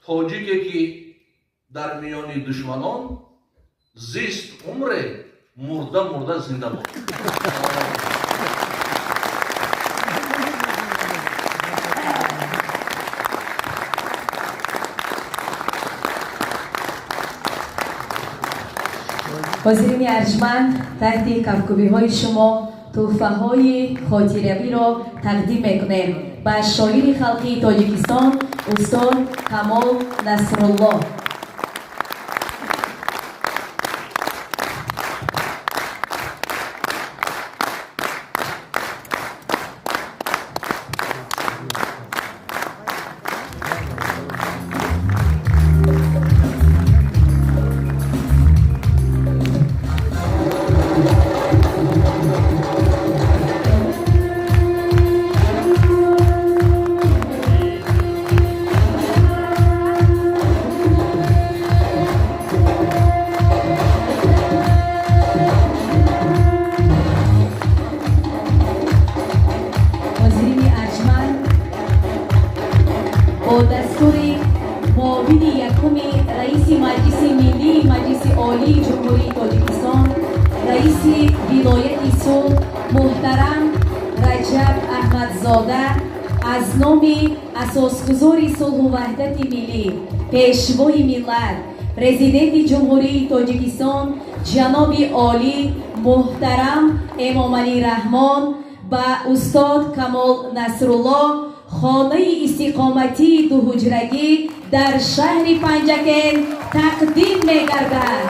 Тоҷике, ки дар миёни душманон зист умре, мурда мурда зинда бод. Ҳозирини арҷманд, таҳти кафкӯбиҳои шумо тӯҳфаҳои хотиравиро тақдим мекунем ба шоири халқии Тоҷикистон устод Камол Насруллоҳ. Ҳозирини арҷманд, бо дастури муовини якуми раиси Маҷлиси Миллии Маҷлиси Олии Ҷумҳурии Тоҷикистон, раиси вилояти Суғд муҳтарам Раҷаб Аҳмадзода, аз номи асосгузори сулҳу ваҳдати миллӣ, Пешвои миллат, Президенти Ҷумҳурии Тоҷикистон ҷаноби олӣ муҳтарам Эмомалӣ Раҳмон, ба устод Камол Насруллоҳ хонаи истиқоматии дуҳуҷрагӣ дар шаҳри Панҷакент тақдим мегардад.